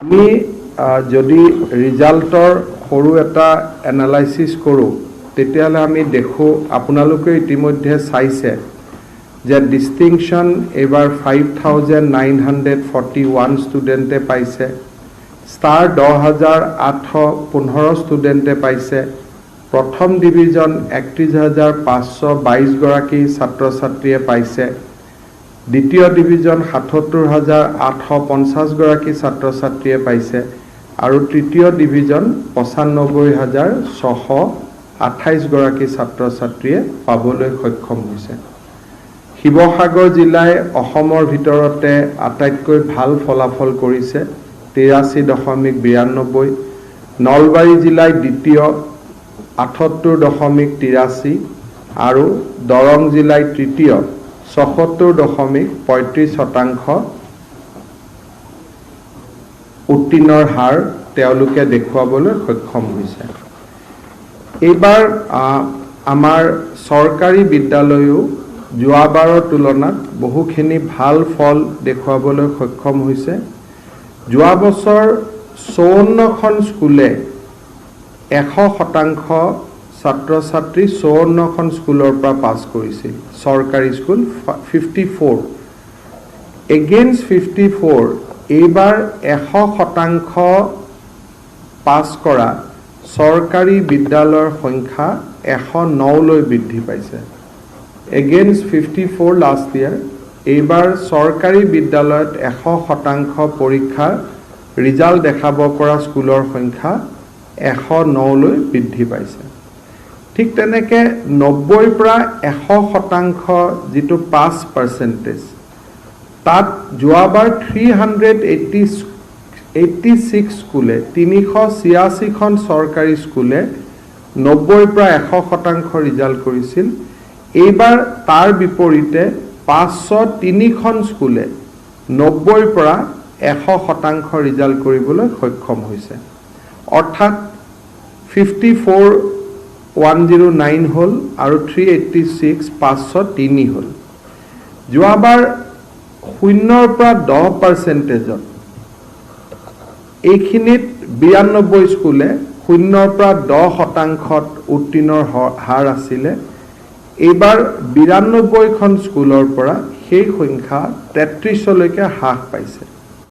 আমি যদি ৰিজাল্টৰ সৰু এটা এনালাইচিছ কৰোঁ, তেতিয়াহ'লে আমি দেখোঁ, আপোনালোকে ইতিমধ্যে চাইছে যে ডিষ্টিংশ্যন এইবাৰ 5941 ষ্টুডেণ্টে পাইছে, ষ্টাৰ 10,815 ষ্টুডেণ্টে পাইছে, প্ৰথম ডিভিজন 31,522গৰাকী ছাত্ৰ ছাত্ৰীয়ে পাইছে, দ্বিতীয় ডিভিজন 77,850গৰাকী ছাত্ৰ ছাত্ৰীয়ে পাইছে আৰু তৃতীয় ডিভিজন 95,628গৰাকী ছাত্ৰ ছাত্ৰীয়ে পাবলৈ সক্ষম হৈছে। শিৱসাগৰ জিলাই অসমৰ ভিতৰতে আটাইতকৈ ভাল ফলাফল কৰিছে, 83.92। নলবাৰী জিলাই দ্বিতীয়, 78.83 আৰু দৰং জিলাই তৃতীয়, 76.35% উত্তীৰ্ণৰ হাৰ তেওঁলোকে দেখুৱাবলৈ সক্ষম হৈছে। এইবাৰ আমাৰ চৰকাৰী বিদ্যালয়ো যোৱাবাৰৰ তুলনাত বহুখিনি ভাল ফল দেখুৱাবলৈ সক্ষম হৈছে। যোৱা বছৰ 54খন স্কুলে 100% ছাত্ৰ ছাত্ৰী 54খন স্কুলৰ পৰা পাছ কৰিছিল, চৰকাৰী স্কুল 54 এগেইনষ্ট 54। এইবাৰ 100% পাছ কৰা চৰকাৰী বিদ্যালয়ৰ সংখ্যা 109লৈ বৃদ্ধি পাইছে। Against 54 last year, এইবাৰ চৰকাৰী বিদ্যালয়ত 100% পৰীক্ষাৰ ৰিজাল্ট দেখাব পৰা স্কুলৰ সংখ্যা 109লৈ বৃদ্ধি পাইছে। ঠিক তেনেকৈ 90ৰ পৰা 100% যিটো পাছ পাৰ্চেণ্টেজ, তাত যোৱাবাৰ 386 স্কুলে, 386খন চৰকাৰী স্কুলে 90ৰ পৰা 100% ৰিজাল্ট কৰিছিল। এইবাৰ তাৰ বিপৰীতে 503খন স্কুলে 90ৰ পৰা 100% ৰিজাল্ট কৰিবলৈ সক্ষম হৈছে। অৰ্থাৎ 54 109 হ'ল আৰু 386, 503 হ'ল। যোৱাবাৰ 0ৰ পৰা 10 পাৰ্চেণ্টেজত এইখিনিত 92 স্কুলে 0ৰ পৰা 10 শতাংশত উত্তীৰ্ণৰ হাৰ আছিলে। এইবাৰ 92খন স্কুলৰ পৰা সেই সংখ্যা 33লৈকে হ্ৰাস পাইছে।